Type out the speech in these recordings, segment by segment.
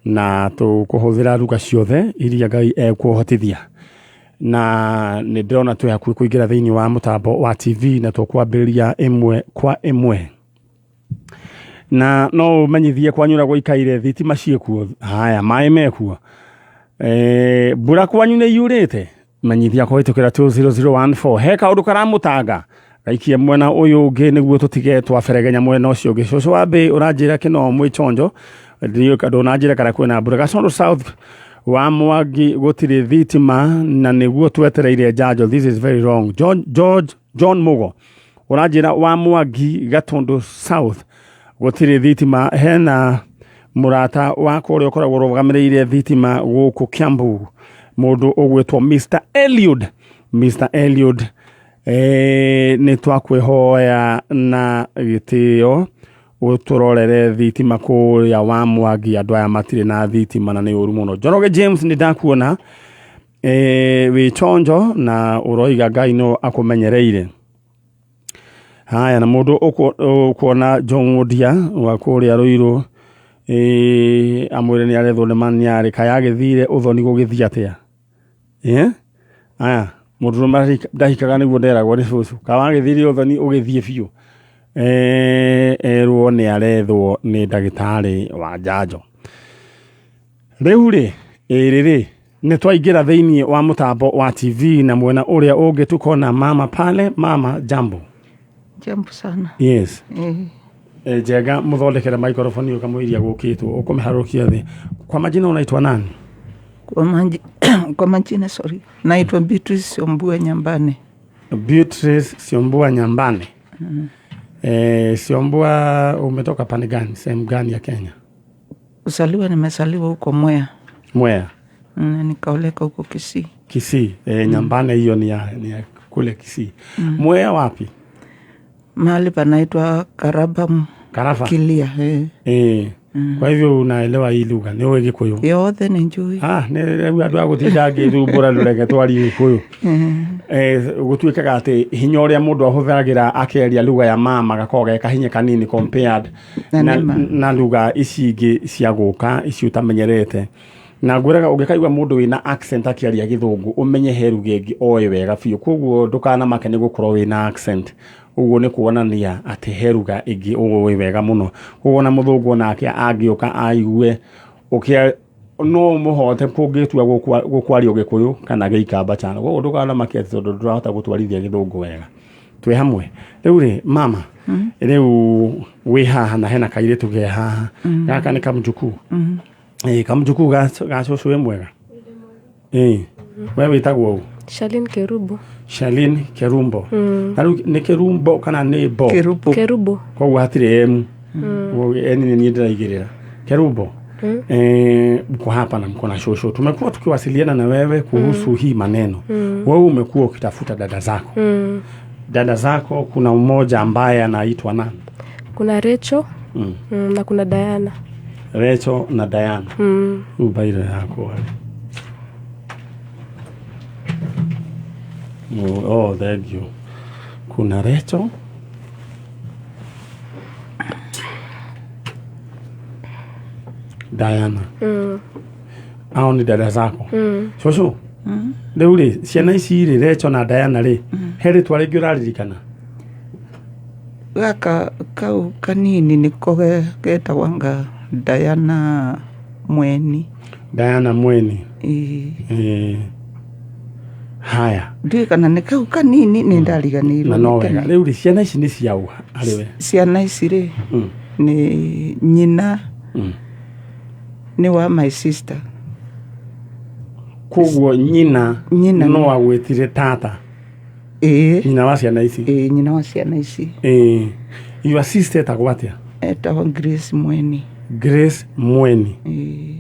Na tũkũhũthĩra lugha ciothe iria Ngai ekũhotithia. Na nĩ ndĩrona twĩ hakuhĩ kũingĩra thĩinĩ wa mũtambo wa TV na tũkwambĩrĩria ĩmwe kwa ĩmwe. Na no ũmenyithie kwanyu ũrĩa gũikaire, thitima ciĩkuo, haya maĩ mekuo, mbura kwanyu nĩ yurĩte, menyithia kũhĩtũkĩra 20014. He kaũndũ karamũtanga gaikie mwena ũyũ ũngĩ nĩguo tũtige twaberegenya mwena ũcio ũngĩ. Cũcũ wa mbĩ ũranjĩra kĩno mwĩ chonjo, ndũnanjĩra kana kwĩna mbura. Gacondo South wa Mwangi gũtirĩ thitima na nĩguo twetereire njanjo. This is very wrong. John, George, John Mugo ũranjĩra wa Mwangi Gatundu South gũtirĩ thitima. Hena mũrata wakwa ũrĩa ũkoragwo ũrũgamĩrĩire thitima gũkũ Kiambu, mũndũ ũgwĩtwo Mr. Eliud. Mr. Eliud, nĩ twakwĩhoya na gĩtĩo ũtũrorere thitima kũrĩa wa Mwangi, andũ aya matirĩ na thitima na nĩ ũru mũno. Njoroge James, nĩ ndakuona wĩ chonjo na ũroiga Ngai no akũmenyereire. Haya, na mũndũ ũkuona John Wodia wa kũrĩa Ruiru, amwĩre nĩ arethwo nĩ maniarĩ, kaĩ agĩthire ũthoni gũgĩthiĩ atĩa? Aya mũndũ ndahikaga nĩguo nderagwo nĩ cũcũ, kaĩ wagĩthire ũthoni ũgĩthiĩ biũ? Erwo nĩ arethwo nĩ ndagĩtarĩ wa njanjo. Rĩu rĩ, ĩrĩ rĩ, nĩ twaingĩra thĩinĩ wa mũtambo wa TV na mwena ũrĩa ũngĩ tukona mama pale. Mama, jambo. Jambo sana. Yes. Njenga mũthondekere microphone ũkamũiria gũkĩtwo ũkũmĩharũkia thĩ. Kwa majina unaitwa nani? Kwa majina, sorry. Naitwa Beatrice Siombua Nyambane. Beatrice Siombua Nyambane. Siombua, umetoka pande gani? Sehemu gani ya Kenya? Kuzaliwa nimezaliwa huko Mwea. Mwea. Na nikaoleka huko Kisii. Kisii. Nyambane hiyo ni ya kule Kisii. Mwea wapi? Mahali panaitwa Karaba. Karaba. Kilia. Kwa hivyo unaelewa hii lugha, nĩ ũĩ Gĩkũyũ? Yothe nĩ njũĩ. Ah, nĩ rĩu andũ a gũtinda ngĩthumbũra rũrege twarie Gĩkũyũ. Gũtuĩkaga atĩ hinya ũrĩa mũndũ ahũthagĩra akĩaria lugha ya mama gakoragwo ge kahinya kanini compared Na nĩma. na lugha ici ingĩ cia gũka ici ũtamenyerete. Na ngwĩraga ũngĩkaigua mũndũ wĩna accent akĩaria Gĩthũngũ, ũmenye he lugha ĩngĩ oĩ wega biũ. Koguo ndũkanamake nĩ gũkorwo wĩna accent, ũguo nĩ kuonania atĩ he lugha ĩngĩ ũĩ wega mũno. Koguo ona mũthũngũ onake angĩũka aigue ũkĩa no mũhote kũngĩtua gũkwaria Gĩkũyũ kana Gĩikamba chana. Koguo ndũkanamake atĩ tondũ ndũrahota gũtwarithia Gĩthũngũ wega. Twĩ hamwe rĩu rĩ, mama, rĩu wĩ haha na hena kairĩtu ke haha, gaka nĩ kamjukuu. Kamjukuu ga cũcũ, wĩ mwega? We wĩtagwo ũ? Charlene Kerubo. Charlene Kerumbo. Na rĩu nĩ Kerumbo kana nĩ Bo? Kerubo. Kerubo. Koguo hatirĩ M. Koguo N nĩ niĩ ndĩraigĩrĩra. Kerubo. Mko hapa na mko na shosho. Tumekuwa tukiwasiliana na wewe kuhusu hii maneno. Wewe umekuwa ukitafuta dada zako. Dada zako kuna mmoja ambaye anaitwa nani? Kuna Rachel na kuna Diana. Rachel na Diana. Ubaire yako wale. Oh, thank you. Kuna Rachel. Diana. Hao ni dada zako. Shosho. Rĩu rĩ, ciana ici rĩ, Rachel na Diana rĩ, he rĩtwa rĩngĩ ũraririkana? Gaka kau kanini nĩko getagwo anga Diana Mweni. Diana Mweni. Ĩĩ. Haya. Ndiũĩ kana nĩ kau kanini, nĩ ndariganĩirwo. Na no nĩ wega. tene. Rĩu rĩ, ciana ici nĩ ciaũ harĩ we? Ciana ici rĩ, nĩ nyina nĩ wa my sister. Koguo nyina Nyina no agwĩtire tata? Ĩĩ. Nyina wa ciana ici? Ĩĩ, nyina wa ciana ici. Your sister etagwo atĩa? Etagwo Grace Mweni. Grace Mweni. Ĩĩ.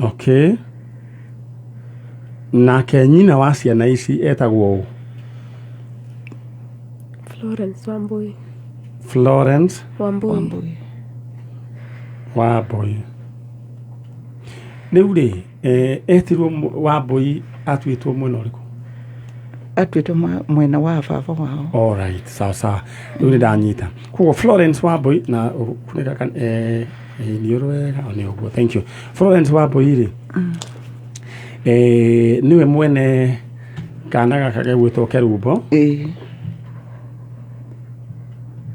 Okay, nake nyina wa ciana ici etagwo ũ? Florence Wambui. Florence Wambui. Wambui. Wambui. Rĩu rĩ, etirwo Wambui, atuĩtwo mwena ũrĩkũ? Atuĩte mwena wa baba wao. Alright, sawa sawa, rĩu nĩ ndanyita. Koguo Florence Wambui na kunĩka nĩ ũrũ wega o nĩ ũguo. Thank you. Florence Wambui rĩ, nĩwe mwene kana gaka gegwĩtwo Kerubo Ĩĩ.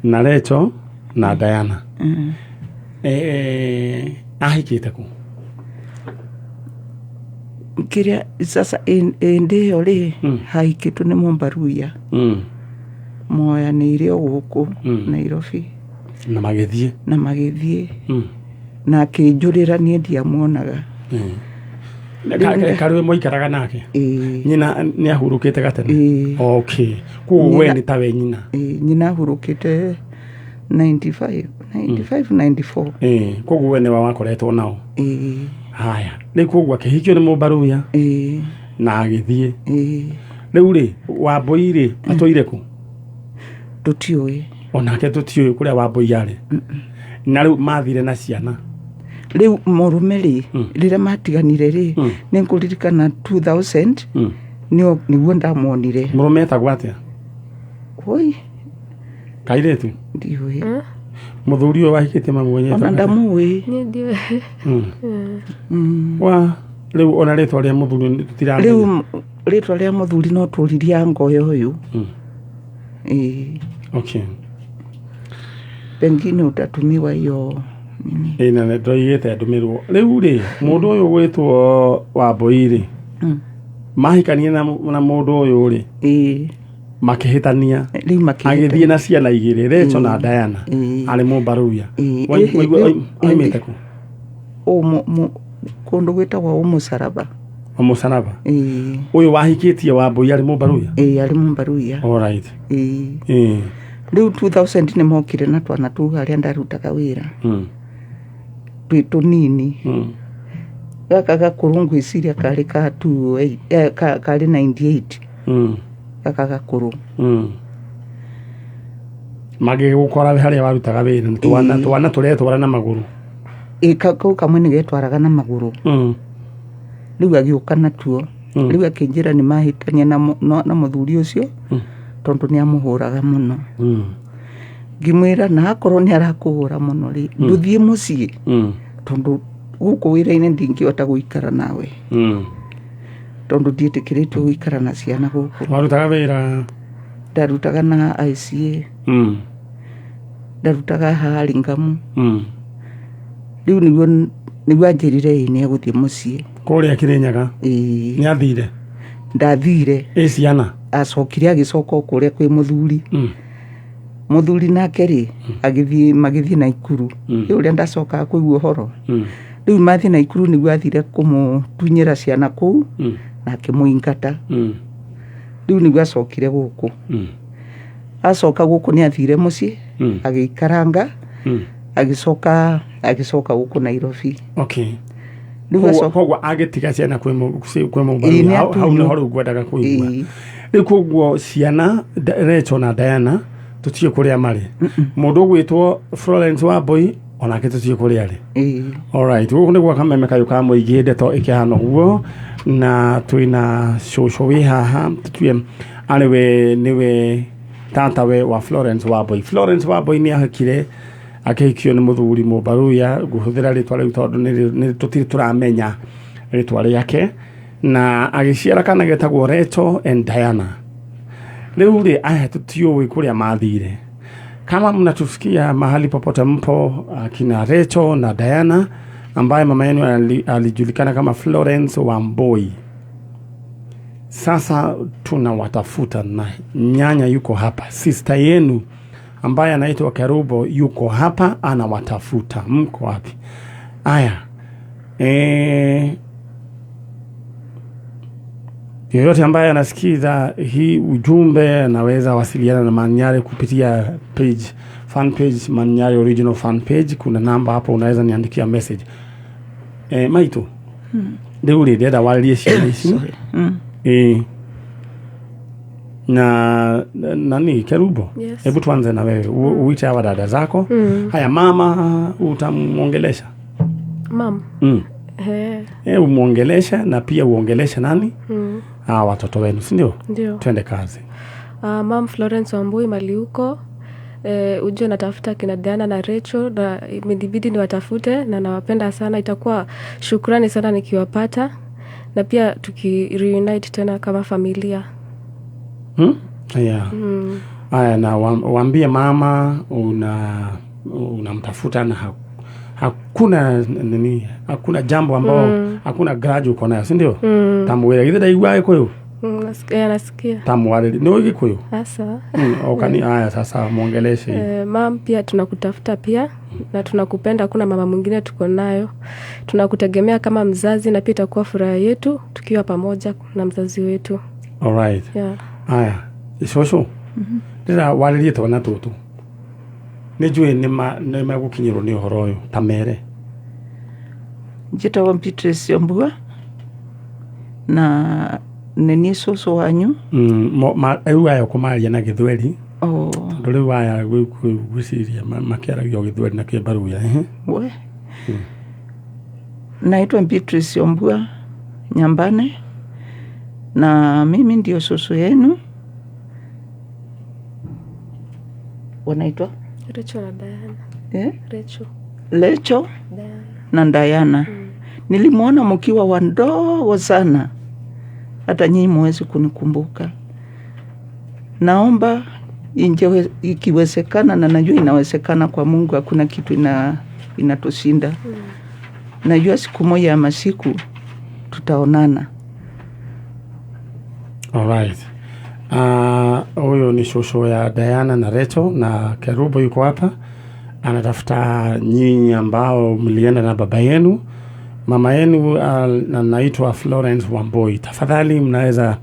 na Recho na Diana. Ahikĩte kũ? Kĩrĩa sasa ĩndĩ ĩyo rĩ, hahikĩtwo nĩ Mũmbaruya. Moyanĩire o gũkũ Nairobi. Na magĩthiĩ. Na magĩthiĩ. Na akĩnjũrĩra, niĩ ndiamuonaga. Karĩwe mwaikaraga nake? Ĩĩ. Nyina nĩ ahurũkĩte gatene? Ĩĩ. Okay, koguo we nĩ tawe nyina? Ĩĩ, nyina ahurũkĩte 95, 95, 94. Ĩĩ, koguo we nĩwe wakoretwo nao? Ĩĩ. Haya, rĩu koguo akĩhikio nĩ Mũmbaruya Ĩĩ. na agĩthiĩ. Ĩĩ. Rĩu rĩ, Wambui rĩ, atũire kũ? Tũtiũĩ. Onake tũtiũĩ kũrĩa Wambui arĩ. Na rĩu mathire na ciana? Rĩu mũrũme rĩ, rĩrĩa matiganire rĩ, nĩ ngũririkana 2000 nĩguo ndamuonire. Mũrũme etagwo atĩa? Oi. Kairĩtu. Ndiũĩ. Mũthuri ũyũ wahikĩtie mamu wenyu Ona etagwo atĩa? ndamuĩ. Niĩ ndiũĩ. Wa rĩu ona rĩtwa rĩa mũthuri tũtiramenya. Rĩu rĩtwa rĩa mũthuri no tũririe ngoyo ũyũ. Ĩĩ. Okay. Pengine utatumiwa hiyo nini. Ĩĩ, na ndoigĩte ndũmĩrwo. Rĩu rĩ, mũndũ ũyũ gwĩtwo Wambui rĩ, mahikanie na mũndũ ũyũ rĩ, Ĩĩ. makĩhĩtania. Rĩu makĩhĩtania. Agĩthiĩ na ciana igĩrĩ, Rachel na Diana. Ĩĩ. Arĩ Mũmbaruya. Ĩĩ. Waigua Ĩĩ. oimĩte kũ? Kũndũ gwĩtagwo Ũmũcaraba. Ũmũcaraba. Ĩĩ. Ũyũ wahikĩtie Wambui arĩ Mũmbaruya? Ĩĩ, arĩ Mũmbaruya. Alright. Ĩĩ. Ĩĩ. Rĩu 2000 nĩ mokire na twana tũu harĩa ndarutaga wĩra. Twĩ tũnini. Gaka gakũrũ ngwĩciria karĩ ka 28, karĩ 98. Gaka gakũrũ. Magĩgũkora harĩa warutaga wĩra, twana twana tũretwara na magũrũ. Ĩĩ, kau kamwe nĩ getwaraga na magũrũ. Rĩu agĩũka natuo. Rĩu akĩnjĩra nĩ mahĩtania na mũthuri ũcio tondũ nĩ amũhũraga mũno. Ngĩmwĩra na akorwo nĩ arakũhũra mũno rĩ, ndũthiĩ mũciĩ tondũ gũkũ wĩra-inĩ ndingĩhota gũikara nawe tondũ ndiĩtĩkĩrĩtio gũikara na ciana gũkũ. Warutaga wĩra? Ndarutaga na ICA. Ndarutaga Hurlingham. Rĩu nĩguo anjĩrire ĩĩ nĩ egũthiĩ mũciĩ. Kũrĩa Kĩrĩnyaga? Ĩĩ. Nĩ athire? Ndathire. Ĩ ciana? Acokire agĩcoka o kũrĩa kwĩ mũthuri. Mũthuri nake rĩ, agĩthiĩ, magĩthiĩ Naikuru. Rĩu ũrĩa ndacokaga kũigua ũhoro. Rĩu mathiĩ Naikuru nĩguo athire kũmũtunyĩra ciana kũu na akĩmũingata. Rĩu nĩguo acokire gũkũ. Acoka gũkũ nĩ athire mũciĩ, agĩikaranga, agĩcoka gũkũ Nairobi. Okay. Rĩu Koguo agĩtiga ciana kwĩ Ĩĩ, Mũmbaruya. nĩ Hau atunywo. nĩho rĩu ngwendaga kũigua. Ĩĩ. Rĩu koguo ciana Rachel na Diana tũtiũĩ kũrĩa marĩ. Mũndũ ũgwĩtwo Florence Wambui onake tũtiũĩ kũrĩa arĩ. Ĩĩ. Alright, gũkũ nĩ gwa Kameme kayũ ka mũingĩ, ndeto ĩkĩhana ũguo, na twĩna cũcũ wĩ haha, tũtue arĩ we nĩwe tatawe wa Florence Wambui. Florence Wambui nĩ ahikire, akĩhikio nĩ mũthuri Mũmbaruya, ngũhũthĩra rĩtwa rĩu tondũ nĩ tũtirĩ tũramenya rĩtwa rĩake, na agĩciara kana getagwo Rachel and Diana. Rĩu rĩ, aya tũtiũĩ kũrĩa mathire. Kama mnatusikia mahali popote mpo, akina Rachel na Diana ambaye mama yenu alijulikana kama Florence Wambui, sasa tunawatafuta, na nyanya yuko hapa, sister yenu ambaye anaitwa Kerubo yuko hapa anawatafuta. Mko wapi? Aya, yoyote ambaye anasikiza hii ujumbe anaweza wasiliana na Manyare kupitia page, fan page, Manyare original fan page. Kuna namba hapo, unaweza niandikia message. Maitu, rĩu rĩ, ndĩrenda warĩrie ciana ici. Sorry. Na nani, Kerubo? Yes. Hebu tuanze na wewe. Uite hawa dada zako. Haya, mama utamwongelesha? Mam. Umwongeleshe na pia uongeleshe nani? Hawa watoto wenu, si ndio? Ndio. Twende kazi. Mam Florence Wambui mali huko, ujue natafuta kina Diana na Rachel na imenibidi niwatafute na nawapenda sana. Itakuwa shukrani sana nikiwapata na pia tuki reunite tena kama familia. Yeah. Aya, na waambie mama unamtafuta na hakuna nini, hakuna jambo ambao, hakuna grudge uko nayo, si ndio? Mm. Tamwira githe ndaigua Gikuyu. Nasikia. Tamwarĩri nĩ ũĩ Gikuyu? Sasa. Okani aya, sasa mwongeleshe hivi. Mam, pia tunakutafuta pia na tunakupenda, hakuna mama mwingine tuko nayo. Tunakutegemea kama mzazi na pia itakuwa furaha yetu tukiwa pamoja na mzazi wetu. Alright. Yeah. Aya, cũcũ, ndĩra warĩrie twana tũtũ, nĩ njũĩ nĩ megũkinyĩrwo nĩ ũhoro ũyũ, ta mere. Njĩtagwo Beatrice Ombua na nĩ niĩ cũcũ wanyu. Rĩu aya ũkũmaria na Gĩthweri. Oh. Tondũ rĩu aya gwĩciria makĩaragia o Gĩthweri na Kĩmbaruya, ehe. We. Naitwa Beatrice Ombua Nyambane na mimi ndio susu yenu. Wanaitwa? Rachel na Diana. Eh? Rachel. Lecho Diana. Na Diana. Nilimwona mkiwa wadogo sana, hata nyinyi muwezi kunikumbuka. Naomba ikiwezekana, na najua inawezekana kwa Mungu, hakuna kitu inatushinda. Najua siku moja ya masiku tutaonana. Alright. Huyu ni shosho ya Diana na Rachel na Kerubo yuko hapa, anatafuta nyinyi ambao mlienda na baba yenu. Mama yenu anaitwa Florence Wamboi. Tafadhali mnaweza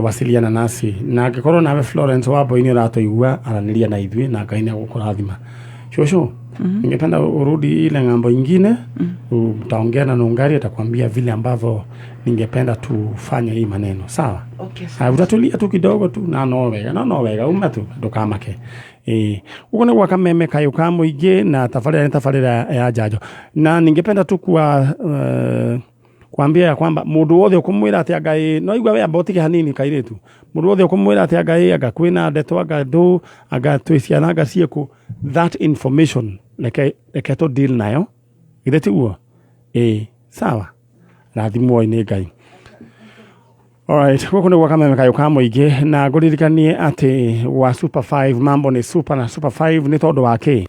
wasiliana nasi na angĩkorwo nawe Florence Wamboi nĩ ũratũigua, aranĩria na ithuĩ na Ngai nĩ agũkũrathima. Shosho, ningependa urudi ile ng'ambo ingine, mtaongea na Nungari, atakwambia vile ambavyo ningependa tufanye hii maneno, sawa? Okay. Ah, utatulia tu kidogo tu na no wega, no wega uma tu ndukamake. Ĩĩ, ũguo nĩ gwaka meme kayũ ka mũingĩ na tabarĩra nĩ tabarĩra ya njanjo, na ningependa tu kuwa kuambia ya kwamba mũndũ wothe ũkũmwĩra atĩ anga ĩ no igua we amba ũtige hanini kairĩtu, mũndũ wothe ũkũmwĩra atĩ anga ĩ anga kwĩna ndeto, anga ndũ, anga twĩ ciana, anga ciĩkũ, that information reke tũ deal nayo, githĩ tiguo? Ĩĩ, sawa, rathimwo nĩ Ngai. Alright, gũkũ nĩ gwa kameme kayũ ka mũingĩ na ngũririkanie atĩ wa Super 5 mambo nĩ super na Super 5 nĩ tondũ wa kĩ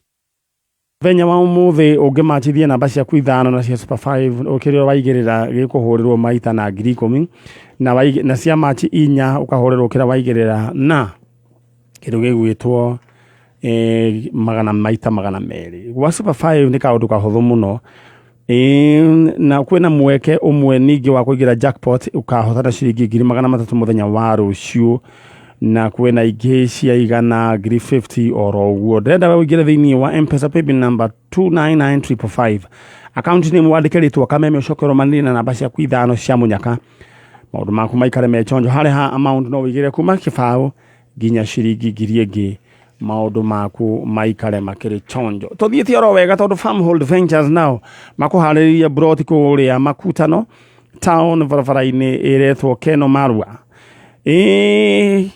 mũthenya wa ũmũthĩ ũngĩmachithia namba ciaku ithano na cia Super 5 ũkĩrĩa waigĩrĩra gĩkũhũrĩrwo maita na 10,000 na cia machi inya ũkahũrĩrwo kĩrĩa waigĩrĩra na kĩndũ gĩgwĩtwo magana maita 200. Gwa Super 5 nĩ kaũndũ kahũthũ mũno. Na kwĩna mweke ũmwe ningĩ wa kũingĩra jackpot ũkahotana ciringi 300,000 mũthenya wa rũciũ, na kwĩna ingĩ cia igana 50,000 oro ũguo. Ndĩrenda we ũingĩre thĩinĩ wa Mpesa paybill number 299555, account name wandĩke rĩtwa Kameme, ũcoke ũrũmanĩrie na namba ciaku ithano cia mũnyaka, maũndũ maku maikare me chonjo. Harĩ ha amount no ũigĩre kuma 0 nginya ciringi 1,000, maũndũ maku maikare makĩrĩ chonjo. Tũthiĩte oro wega tondũ Farmhold Ventures nao makũharĩrĩrie broti kũrĩa Makutano town, barabara-inĩ ĩretwo Keno Marua. Ĩĩ,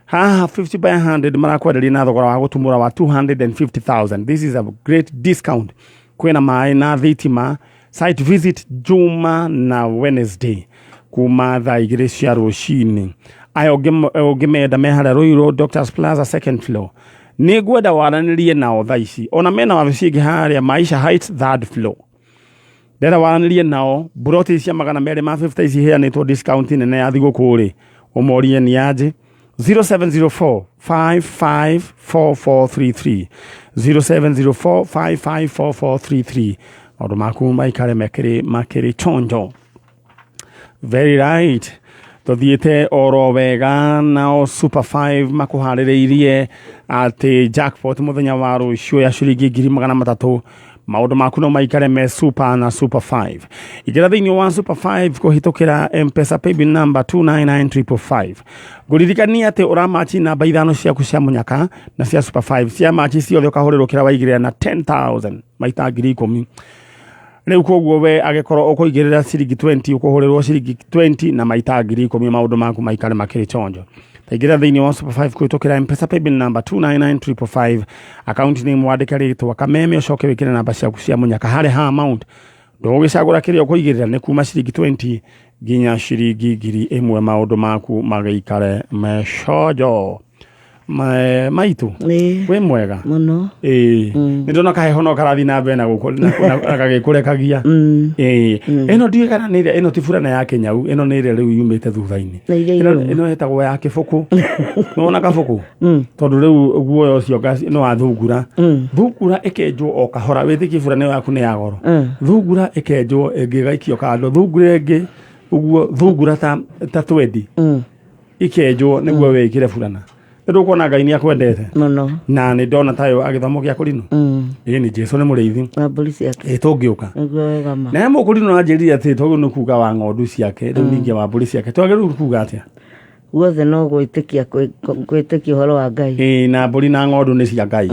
haha 50 by 100 marakwenderia na thogora wa gũtumũra wa 250,000. This is a great discount. Kwĩna maĩ na thitima. Site visit Juma na Wednesday kuma thaa 2 cia rũcinĩ. Aya ũngĩmenda me harĩa Ruiru Doctors Plaza, second floor. Nĩ ngwenda waranĩrie nao thaa ici, ona mena wabici ĩngĩ harĩa Maisha Heights, third floor. Ndĩrenda waranĩrie nao buroti cia 250 ici iheanĩtwo discount nene ya thigũkũ rĩ, ũmorie nĩ aje. 0704 554433, 0704 554433, maũndũ maku maikare makĩrĩ chonjo. Very right, tũthiĩte oro wega. Nao Super 5 makũharĩrĩirie atĩ jackpot mũthenya wa rũciũ ya ciringi 300,000. Maũndũ maku no maikare me super na Super 5. Ingĩra thĩinĩ wa Super 5 kũhĩtũkĩra Mpesa paybill number 299555. Ngũririkania atĩ ũramachi namba ithano ciaku cia mũnyaka na cia Super 5, cia machi ciothe ũkahũrĩrwo kĩrĩa waigĩrĩra na 10,000 maita 10,000. Rĩu koguo we agĩkorwo ũkũigĩrĩra ciringi 20 ũkũhũrĩrwo ciringi 20 na maita 10,000 maũndũ maku maikare makĩrĩ chonjo. Taingĩra thĩinĩ wa Super 5 kũhĩtũkĩra M-Pesa paybill number 299555, account name wandĩke rĩtwa Kameme, ũcoke wĩkĩre namba ciaku cia mũnyaka harĩa ha amount. Ndũgũgĩcagũra kĩrĩa ũkũigĩrĩra, nĩ kuma ciringi 20 nginya ciringi 1,000, maũndũ maku magĩikare mecojo. Maitũ, Ĩĩ, wĩ mwega? Mũno. Ĩĩ, nĩ ndona kaheho no karathiĩ na mbere na gũkũ na gagĩkũrekagia. Ĩĩ, ĩno ndiũĩ kana nĩ ĩrĩa, ĩno ti burana ya kĩnyau, ĩno nĩ ĩrĩa rĩu yumĩte thutha-inĩ. Na iria Ĩno irũma. ĩno ĩtagwo ya kĩbũkũ. Nĩwona kabũkũ? Tondũ rĩu guoya ũcio nĩ wa thungura. Thungura ĩkenjwo o kahora, wĩtĩkie burana ĩyo yaku nĩ ya goro. Thungura ĩkenjwo, ĩngĩ ĩgaikio kando, thungura ĩngĩ ũguo, thungura ta 20 ikenjwo nĩguo wĩkĩre burana. Nĩ ndũkuona Ngai nĩ akwendete? Mũno. Na nĩ ndona tayo agĩthomo gĩa kũrinũ. Ĩĩ, nĩ Jesu nĩ mũrĩithi. Na mbũri ciake. Ĩ, tũngĩũka. Nĩguo wega ma. Na mũkũrinũ anjĩrire atĩ twagĩrĩirwo nĩ kuga wa ng'ondu ciake, rĩu ningĩ wa mbũri ciake twagĩrĩirwo nĩ kuga atĩa? Guothe no gwĩtĩkia, gwĩtĩkia ũhoro wa Ngai. Ĩĩ, na mbũri na ng'ondu nĩ cia Ngai.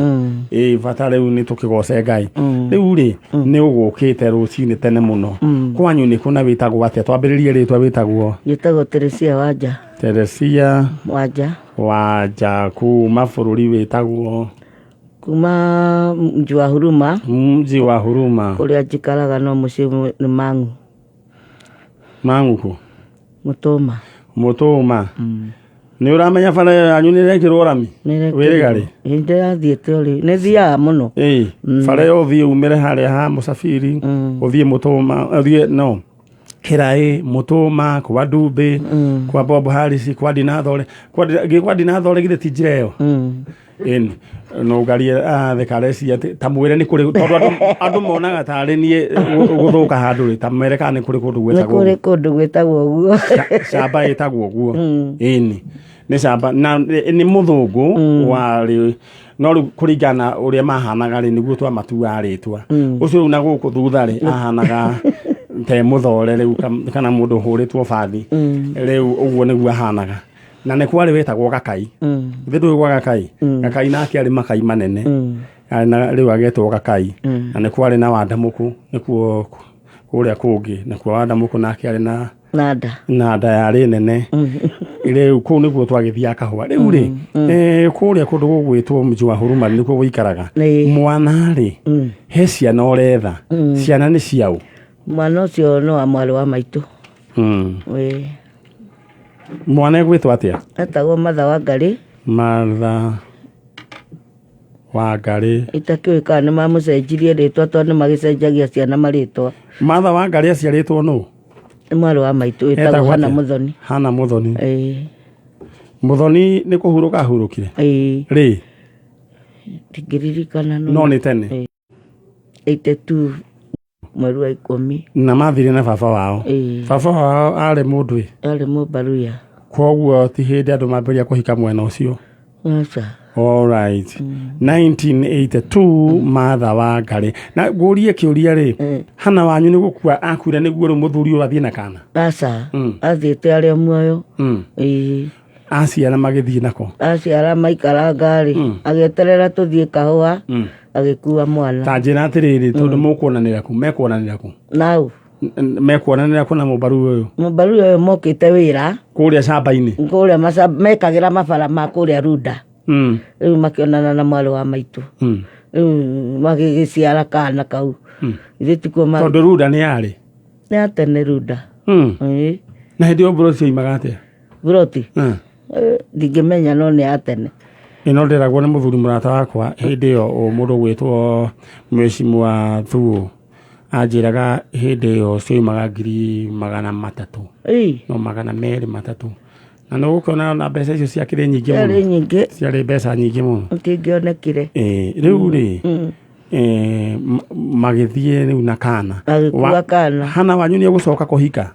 Ĩĩ, bata rĩu nĩ tũkĩgoce Ngai. Rĩu rĩ, nĩ ũgũkĩte rũcinĩ tene mũno. Kwanyu nĩ kũna, wĩtagwo atĩa? Twambĩrĩrie rĩtwa, wĩtagwo? Njĩtagwo Teresia Wanja. Teresia Wanja. Wanja, kuma bũrũri wĩtagwo? Kuma mji wa Huruma. Mji wa Huruma. Kũrĩa njikaraga no mũciĩ nĩ Mang'u. Mang'uku? Mũtũma. Mũtũma. Nĩ ũramenya bara ĩyo yanyu nĩ ĩrekĩrwo rami? Wĩrĩga rĩ? Nĩ ndĩrathiĩte ũrĩ, nĩ thiaga mũno. Ĩĩ, bara ĩyo ũthiĩ umĩre harĩa ha Mũsafiri, ũthiĩ Mũtũma, ũthiĩ no Kĩraĩ, Mũtũma, kwa Ndumbĩ, kwa Bob Harris, kwa Ndinathore, kwa Ndinathore, githĩ ti njĩra ĩyo? Ĩni no ngarie thekarecia atĩ ta mwĩre nĩ kũrĩ, tondũ andũ monaga tarĩ niĩ gũthũka handũ rĩ, ta mwĩre kana nĩ kũrĩ kũndũ Nĩ gwĩtagwo kũrĩ kũndũ gwĩtagwo ũguo. Camba ĩtagwo ũguo. Ĩni nĩ camba na nĩ mũthũngũ warĩ, no rĩu kũringana na ũrĩa mahanaga rĩ, nĩguo twamatuaga rĩtwa ũcio. Rĩu na gũkũ thutha rĩ, ahanaga te mũthore rĩu kana mũndũ ũhũrĩtwo bathi rĩu, ũguo nĩguo ahanaga. Na nĩ kwarĩ wetagwo Gakai. Githĩ ndũĩ gwa Gakai? Gakai nake arĩ makai manene. Arĩ na rĩu agetwo Gakai. Na nĩ kwarĩ na Wandamũkũ, nĩkuo kũrĩa kũngĩ, nakuo Wandamũkũ nake arĩ na Nanda. Na nda yarĩ nene. Rĩu kũu nĩkuo twagĩthiaga kahũa. Rĩu rĩ, kũrĩa kũndũ gũgwĩtwo mji wa Huruma nĩkuo gũikaraga. Ĩĩ. Mwana rĩ, he ciana ũretha? Ciana nĩ ciaũ? Mwana ũcio no wa mwarĩ wa maitũ. Ĩĩ. Mwana egwĩtwo atĩa? Etagwo Martha wa Ngarĩ. Martha wa Ngarĩ. Itakĩũĩ kana nĩ mamũcenjirie rĩtwa, tondũ nĩ magĩcenjagia ciana marĩtwa. Martha wa Ngarĩ aciarĩtwo nũ? Nĩ mwarĩ wa maitũ wĩtagwo Etagwo Hana atĩa? Mũthoni. Hana Mũthoni. Ĩĩ. Mũthoni nĩ kũhurũka ahurũkire? Ĩĩ. Rĩ? Ndingĩririkana. No nĩ tene. 82 mweri wa 10. Na mathire na baba wao? Ĩĩ. Baba wao arĩ mũndũ ĩ? Arĩ mũbaruya. Koguo ti hĩndĩ andũ mambĩrĩria kũhika mwena ũcio? Aca. Alright. 1982, Martha wa Ngarĩ. Na ngũrie kĩũria rĩ, Hana wanyu nĩ gũkua akuire nĩguo rĩu mũthuri ũyũ athiĩ na kana? Aca, athiĩte arĩ o muoyo. Ĩĩ. Aciara magĩthiĩ nako? Aciara maikaranga rĩ, agĩeterera tũthiĩ kahũa, agĩkua mwana. Ta njĩra atĩrĩrĩ, tondũ mũkuonanĩra kũ? Mekuonanĩra kũ? Nau? Mekuonanĩra kũ na mũbaru ũyũ? Mũbaruya ũyũ mokĩte wĩra. Kũrĩa camba-inĩ? Kũrĩa mekagĩra mabara ma kũrĩa Runda. Rĩu makĩonana na mwarĩ wa maitũ. Rĩu magĩgĩciara kana kau. Ithuĩ tikuo ma. Tondũ Runda nĩ yarĩ? Nĩ ya tene Runda. Ĩĩ. Na hĩndĩ ĩyo mbũrũ cioimaga atĩa? Buroti? Ndingĩmenya, no nĩ ya tene. Ĩno ndĩragwo nĩ mũthuri mũrata wakwa hĩndĩ ĩyo, mũndũ gwĩtwo Mheshimiwa Thuo, anjĩraga hĩndĩ ĩyo cioimaga 300,000. Ĩi. No 230, na nĩ ũgũkĩona na mbeca icio ciakĩrĩ nyingĩ Ciarĩ mũno. nyingĩ. Ciarĩ mbeca nyingĩ mũno. Itingĩonekire. Ĩĩ, rĩu rĩ, magĩthiĩ rĩu na kana? Magĩkua kana. Hana wanyu nĩ egũcoka kũhika?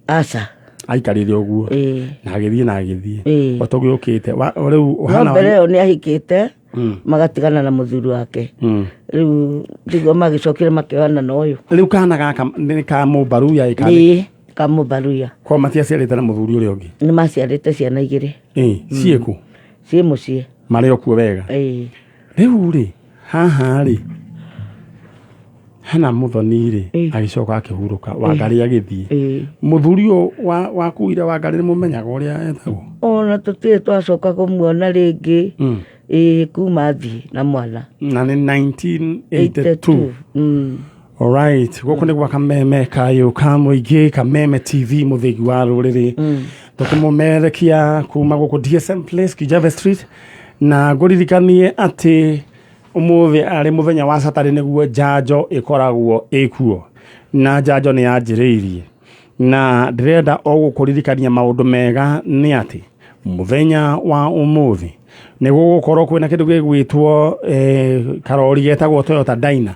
Aca. Aikarire ũguo? Ĩĩ. Na agĩthiĩ na agĩthiĩ. Ĩĩ. O tũgĩũkĩte rĩu No Hana mbere ĩyo nĩ ahikĩte, magatigana na mũthuri wake. Rĩu tiguo magĩcokire makĩohana na ũyũ. Rĩu kana gaka nĩ ka mũbaruya ĩ kana? Ĩĩ, kamũbaruya. Kwa matiaciarĩte na mũthuri ũrĩa ũngĩ? Nĩ maciarĩte ciana igĩrĩ. Ĩ, ciĩkũ? Ciĩ mũciĩ. Marĩ o kuo wega? Ĩĩ. Rĩu rĩ, haha rĩ, Hena Muthoni rĩ, agĩcoka akĩhurũka, Wangarĩ agĩthiĩ. Mũthuri ũyũ wakuire Wangarĩ nĩ mũmenyaga ũrĩa etagwo? Ona tũtirĩ twacoka kũmuona rĩngĩ. Ĩĩ, kuma athiĩ na mwana. Na nĩ 1982. Alright, gũkũ nĩ gwa Kameme kayũ ka mũingĩ, Kameme TV, mũthĩgi wa rũrĩrĩ, tũkĩmũmerekia kuma gũkũ DSM Place, Kijabe Street, na ngũririkanie atĩ ũmũthĩ arĩ mũthenya wa Saturday nĩguo njanjo ĩkoragwo ĩkuo, na njanjo nĩ yanjĩrĩirie, na ndĩrenda o gũkũririkania maũndũ mega nĩ atĩ mũthenya wa ũmũthĩ nĩ gũgũkorwo kwĩna kĩndũ gĩgwĩtwo karori getagwo Toyota Dyna.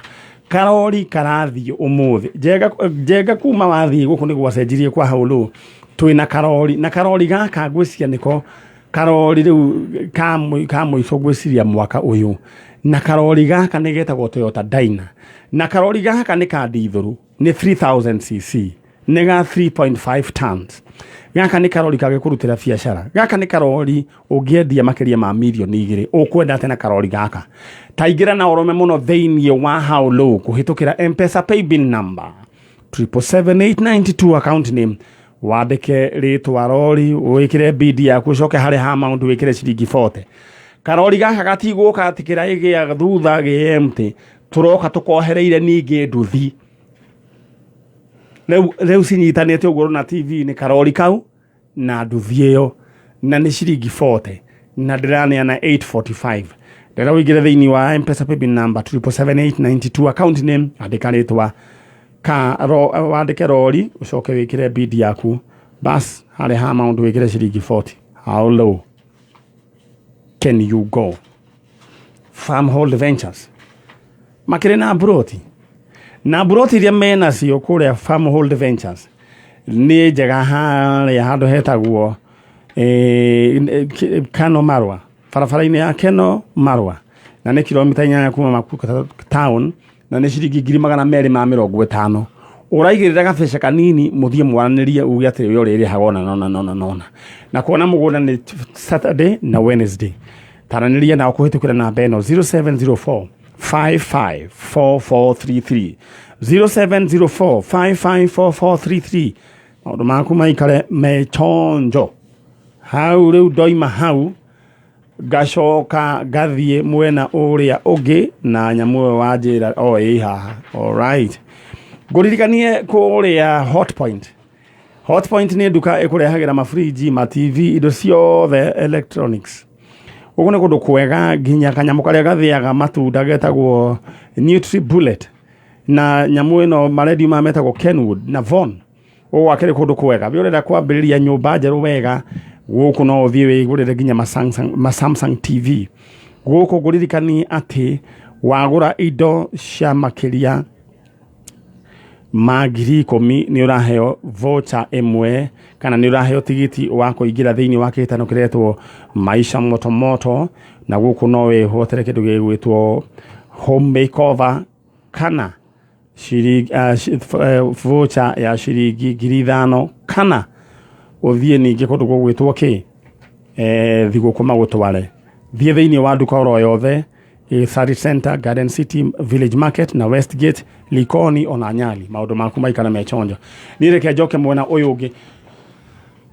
Karori karathiĩ ũmũthĩ njenga njenga kuma wathiĩ gũkũ nĩ gwacenjirie kwa haũlũ, twĩna karori, na karori gaka ngwĩciria nĩko karori rĩu ka mũico ngwĩciria mwaka ũyũ, na karori gaka nĩ getagwo Toyota Dyna, na karori gaka nĩ ka ndithũrũ, nĩ 3000 cc, nĩ ga 3.5 tons. Gaka nĩ karori kagĩkũrutĩra biacara. Gaka nĩ karori ũngĩendia makĩria ma mirioni 2. Ũkwenda atĩa na karori gaka? Taingĩra na ũrũme mũno thĩinĩ wa How Low kũhĩtũkĩra M-Pesa paybill number 777892, account name wandĩke rĩtwa rori, wĩkĩre bid yaku, ũcoke harĩ ha amount wĩkĩre ciringi 40. Karori gaka gatigũka atĩ kĩraĩ gĩa thutha gĩ empty, tũroka tũkohereire ningĩ nduthi rĩu cinyitanĩte ũguo na TV nĩ karori kau na nduthi ĩyo, na nĩ ciringi 40, na ndĩraneana 845. Ndĩra ũingĩre thĩinĩ wa M-Pesa paybill number 777892, account name andĩka rĩtwa ka ro, wandĩke rori, ũcoke wĩkĩre bid yaku, bas harĩ ha amount wĩkĩre ciringi 40. How low can you go? Farmhold Ventures makĩrĩ na mburoti, na mburoti iria menacio kũrĩa Farmhold Ventures nĩ njega, harĩa handũ hetagwo Kano Marwa, barabara-inĩ ya Keno Marwa, na nĩ kilomita 8 kuma Makuka town, na nĩ ciringi 250,000. Ũraigĩrĩra gabeca kanini, mũthiĩ mwaranĩrie, uge atĩ we ũrĩrĩhaga ona nona nona nona. Na kuona mũgũnda nĩ Saturday na Wednesday. Taranĩria nao kũhĩtũkĩra namba ĩno 0704 554433, 0704 554433. Maũndũ maku maikare mechonjo hau. Rĩu ndoima hau, ngacoka ngathiĩ mwena ũrĩa ũngĩ na nyamũ ĩyo wanjĩra o ĩ haha. Alright, ngũririkanie kũrĩa Hot Point. Hot Point nĩ nduka ĩkũrehagĩra mafriji, ma TV, indo ciothe electronics. Gũkũ nĩ kũndũ kwega, nginya kanyamũ karĩa gathĩaga matunda getagwo Nutri Bullet, na nyamũ ĩno marendio maya metagwo Kenwood na Von. Gũkũ akĩrĩ kũndũ kwega. We ũrenda kwambĩrĩria nyũmba njerũ wega, gũkũ no ũthiĩ wĩgũrĩre nginya ma Samsung TV. Gũkũ ngũririkanie atĩ wagũra indo cia makĩria ma 10,000 nĩ ũraheo voucher ĩmwe kana nĩ ũraheo tigiti wa kũingĩra thĩinĩ wa kĩhĩtano kĩretwo Maisha Moto Moto, na gũkũ no wĩhotere kĩndũ gĩgwĩtwo home makeover kana ciringi voucher ya ciringi 5,000, kana ũthiĩ ningĩ kũndũ gũgwĩtwo kĩ thigũkũ magũtware. Thiĩ thĩinĩ wa nduka oro yothe Sarit Center, Garden City, Village Market na Westgate, Likoni ona Nyali, maũndũ maku maikara mechonjo. Niĩ reke njoke mwena ũyũ ũngĩ.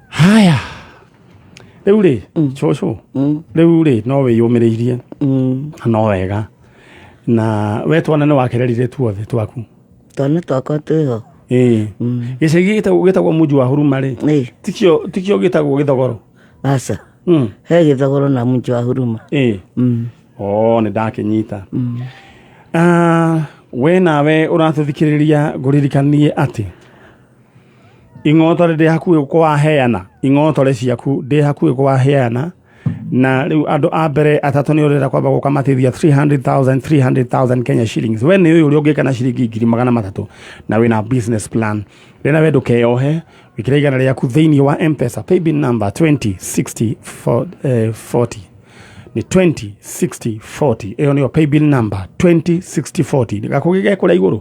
Haya, rĩu rĩ, cũcũ, rĩu rĩ no wĩyũmĩrĩirie no wega, na we twana nĩ wakererire tuothe twaku? Twana twakwa twĩho. Ĩĩ, gĩcagi gĩtagwo Munji wa Huruma rĩ, tikio gĩtagwo Gĩthogoro? Aca. He Gĩthogoro na Munji wa Huruma. Ĩĩ. O nĩ ndakĩnyita. Ah, we nawe ũratũthikĩrĩria, ngũririkanie atĩ ing'otore ndĩ hakuhĩ kũwaheana, ing'otore ciaku ndĩ hakuhĩ kũwaheana, na rĩu andũ a mbere atatũ nĩ ũrenda kwamba gũkamatithia 300,000 300,000 Kenya shillings. We nĩ ũyũ ũrĩa ũngĩka na ciringi 300,000 na wĩna business plan rĩna, we ndũkeyohe, wĩkĩre 100 rĩaku thĩinĩ wa M-Pesa paybill number 20 60 40, nĩ 20 60 40. Ĩyo nĩyo paybill number 20 60 40. Gakũgĩ ge kũrĩa igũrũ,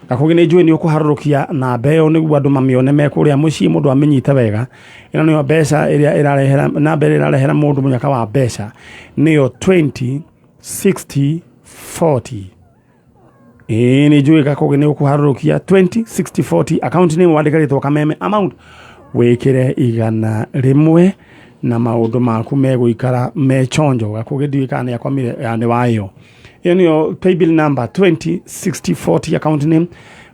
gakũgĩ nĩ njũĩ nĩ ũkũharũrũkia namba ĩyo nĩguo andũ mamĩone me kũrĩa mũciĩ, mũndũ amĩnyite wega. Ĩno nĩyo mbeca ĩrĩa ĩrarehera, namba ĩrĩa ĩrarehera mũndũ mũnyaka wa mbeca nĩyo 20 60 40. Ĩĩ, nĩ njũĩ gakũgĩ nĩ ũkũharũrũkia 20 60 40. Account name wandĩka rĩtwa Kameme, amount wĩkĩre 100 na maũndũ maku megũikara me chonjo. Gakũgĩ ndiũĩ kana nĩ akomire ya nĩ wayo. Ĩyo nĩyo paybill number 20 60 40, account name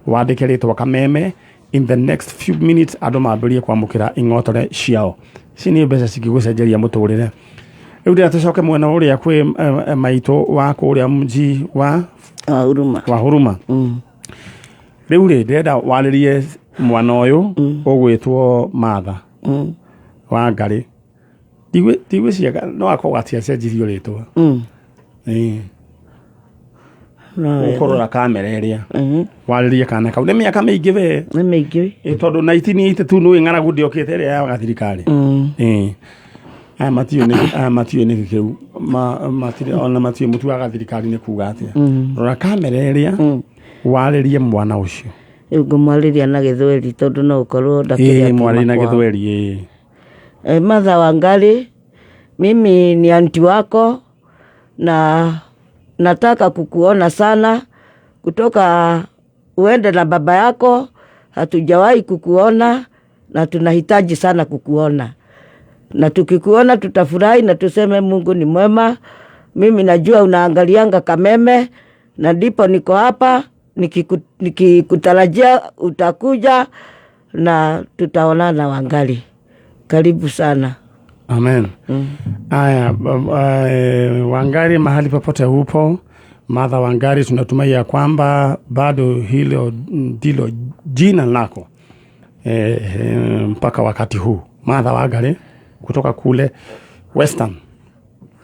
wandĩke rĩtwa Kameme. In the next few minutes andũ mambĩrĩrie kwamũkĩra ing'otore ciao. Ici nĩ mbeca cingĩgũcenjeria mũtũrĩre. Rĩu ndĩra tũcoke mwena ũrĩa kwĩ maitũ wa kũrĩa mji wa Wa Huruma. Wa Huruma. Rĩu rĩ, ndĩrenda warĩrie mwana ũyũ ũgwĩtwo Martha wa Ngarĩ. Ndigwĩciria no akorwo gatiacenjirio rĩtwa. Ĩĩ. No wega. Ũkũrora kamera ĩrĩa warĩrie kana kau nĩ mĩaka mĩingĩ we. Nĩ mĩingĩ. Ĩ, tondũ 1982 nĩ ng'aragu ndĩokĩte ĩrĩa ya gathirikari. Ĩĩ. Aya matiũĩ aya matiũĩ nĩkĩ kĩu matirĩ ona matiũĩ mũtu wa gathirikari nĩ kuga atĩa. Rora kamera ĩrĩa warĩrie mwana ũcio. Rĩu ngũmwarĩria na Gĩthweri tondũ no ũkorwo ndakĩrĩ. Ĩĩ, mwarĩrie na Gĩthweri, ĩĩ. Martha Wangari, mimi ni anti wako na nataka kukuona sana. Kutoka uende na baba yako hatujawahi kukuona na tunahitaji sana kukuona, na tukikuona tutafurahi na tuseme Mungu ni mwema. Mimi najua unaangalianga Kameme na ndipo niko hapa nikikutarajia utakuja na tutaonana. Wangari, karibu sana. Amen. Aya, Wangari, mahali popote upo, Martha Wangari, tunatumai ya kwamba bado hilo ndilo jina lako mpaka wakati huu. Martha Wangari kutoka kule Western.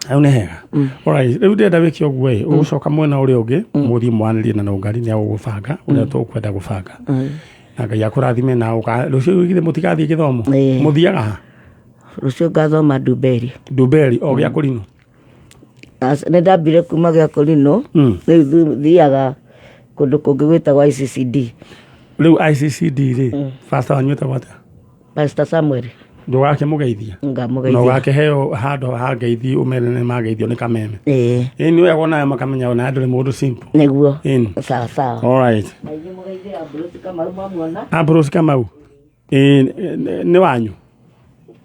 Hau nĩ hega. Alright, rĩu ndĩrenda wĩke ũguo ĩ, ũgũcoka mwena ũrĩa ũngĩ, mũthiĩ mwanĩrie na Nũngari nĩ agũgũbanga ũrĩa tũkwenda gũbanga. Na Ngai akũrathime na rũciũ githĩ mũtigathiĩ gĩthomo? Ĩĩ. Mũthiaga ha? Rũciũ ngathoma Ndumberi. Ndumberi o gĩa kũrinũ. Nĩ ndambire kuma gĩa kũrinũ. Rĩu thiaga kũndũ kũngĩ gwĩtagwo ICCD. Rĩu ICCD rĩ, pastor wanyu etagwo atĩa? Pastor Samuel. Ndũgakĩmũgeithia na Ngamũgeithia. ũgakĩheo handũ ha ngeithi ũmere nĩ mageithio nĩ Kameme. Ĩĩ. Ĩĩ, nĩ wega onayo makamenya ona ndũrĩ mũndũ simple. Nĩguo. Ĩni. Sawa sawa. Alright. Na inyuĩ mũgeithie Ambrose Kamau mwamuona. Ambrose Kamau, ĩĩ, nĩ wanyu?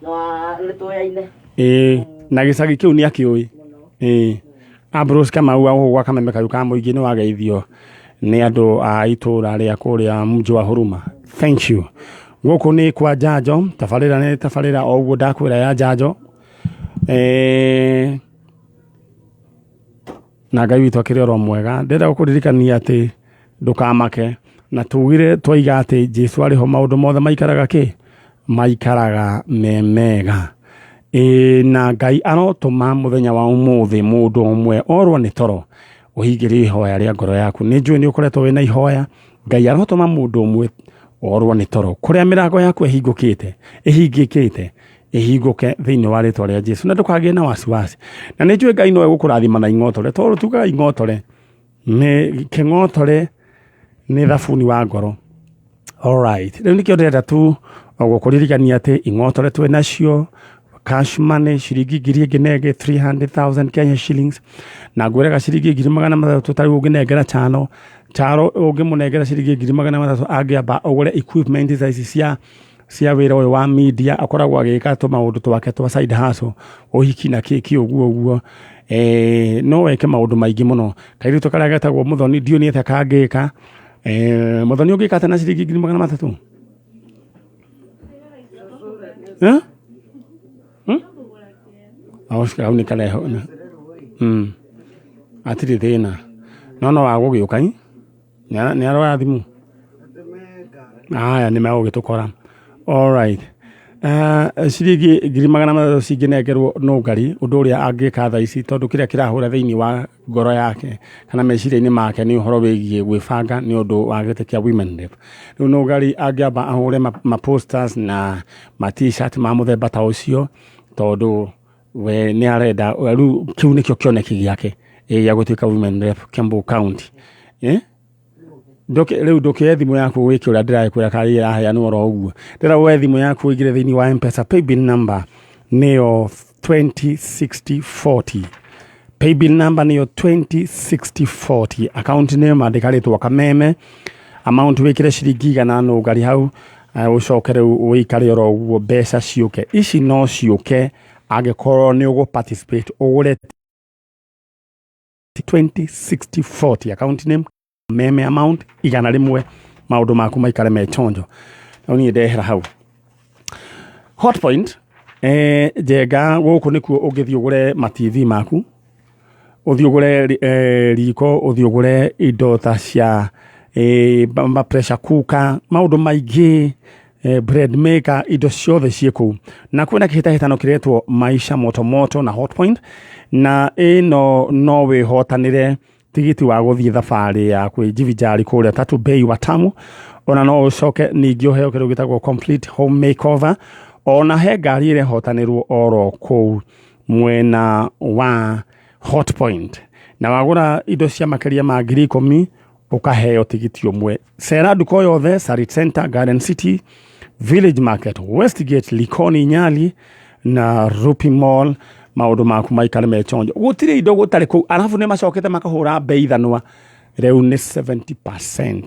Nĩ tũyaine. Ĩĩ, na gĩcagi kĩu nĩ akĩũĩ. Ĩĩ, Ambrose Kamau wa gũkũ gwa Kameme kayũ ka mũingĩ, nĩ wageithio nĩ andũ a itũra rĩa kũrĩa mji wa Huruma. Thank you. Gũkũ nĩ kwa Njanjo, tabarĩra nĩ tabarĩra o ũguo ndakwĩra ya Njanjo. Na Ngai witũ akĩrĩ oro mwega. Ndĩrenda gũkũririkania atĩ ndũkamake, na tugire twaiga atĩ Jesu arĩ ho, maũndũ mothe maikaraga kĩ maikaraga me mega. Ĩĩ, na Ngai arotũma mũthenya wa ũmũthĩ mũndũ ũmwe orwo nĩ toro ũhingĩrie ihoya rĩa ngoro yaku. Nĩ njũĩ nĩ ũkoretwo wĩna ihoya. Ngai arotũma mũndũ ũmwe orwo nĩ toro kũrĩa mĩrango yaku ĩhingũkĩte ĩhingĩkĩte ĩhingũke thĩinĩ wa rĩtwa rĩa Jesu, na ndũkagĩe na wasiwasi. Na nĩ njũĩ Ngai no egũkũrathima na ing'otore, tondũ tugaga ing'otore nĩ kĩng'otore nĩ thabuni wa ngoro. Alright, rĩu nĩkĩo ndĩrenda tu gũkũririkania atĩ ing'otore twĩ nacio cash money ciringi 1,000 ĩngĩ na ĩngĩ, 300,000 Kenya shillings, na ngwĩraga ciringi 300,000 ta rĩu ũngĩnengera Charo, Charo ũngĩmũnengera ciringi 300,000 angĩamba ũgũre equipment ta ici cia wĩra ũyũ wa media, akoragwo agĩka tũmaũndũ twake twa side hustle, ũhiki na kĩ kĩ ũguo ũguo, no weke maũndũ maingĩ mũno. Kairĩtu karĩa getagwo Mũthoni, ndiũĩ nĩ atĩa kangĩka. Mũthoni, ũngĩka atĩa na ciringi 300,000? Eh? Hmm? Hau nĩ kareho. Hatirĩ thĩna, no wa gũgĩũka ĩ nĩ aroya thimũ. Aya nĩ megũgĩtũkora. Alright. Ciringi 300,000 cingĩnengerwo Nũngari, ũndũ ũrĩa angĩka thaa ici, tondũ kĩrĩa kĩrahũra thĩinĩ wa ngoro yake kana meciria-inĩ make nĩ ũhoro wĩgiĩ gwĩbanga nĩ ũndũ wa gĩtĩ kĩa women rep. Rĩu Nũngari angĩamba ahũre ma posters na ma T-shirt ma mũthemba ta ũcio, tondũ we nĩ arenda rĩu kĩu nĩkĩo kĩoneki gĩake gĩa gũtuĩka women rep Kiambu County. Eh? Rĩu ndũkĩoe thimũ yaku wĩke ũrĩa ndĩrakwĩra kana ĩraheanwo oro ũguo. Ndĩrenda woe thimũ yaku ũingĩre thĩinĩ wa M-Pesa paybill number nĩyo 206040. Paybill number nĩyo 206040. Account name andĩka rĩtwa Kameme, amount wĩkĩre ciringi igana nũngari hau, ũcoke rĩu ũikare oro ũguo mbeca ciũke. Ici no ciũke angĩkorwo nĩ ũgũ participate ũgũre 206040, account name Meme, amount 100, maũndũ maku maikare me chonjo. Rĩu niĩ ndehera hau. Hotpoint Njenga gũkũ nĩkuo ũngĩthiĩ ũgũre ma TV maku, ũthiĩ ũgũre riko, ũthiĩ ũgũre indo ta cia ma pressure cooker, maũndũ maingĩ, bread maker, indo ciothe ciĩ kũu. Na kwĩna kĩhĩtahĩtano kĩretwo Maisha Moto Moto na Hotpoint, na ĩno no wĩhotanĩre tigiti wa gũthiĩ thabarĩ ya kwĩjivinjari kũrĩa Tatu Bay Watamu. Ona no ũcoke ningĩ ũheo kĩndũ gĩtagwo complete home makeover. Ona he ngari ĩrehotanĩrwo oro kũu mwena wa Hotpoint, na wagũra indo cia makĩria ma 10,000 ũkaheo tigiti ũmwe. Cera nduka o yothe Sarit Center, Garden City, Village Market, Westgate, Likoni, Nyali na Rupi Mall, maũndũ maku maikare me chonjo. Gũtirĩ indo gũtarĩ kũu. Arabu nĩ macokete makahũra mbei ithanwa, rĩu nĩ 70%,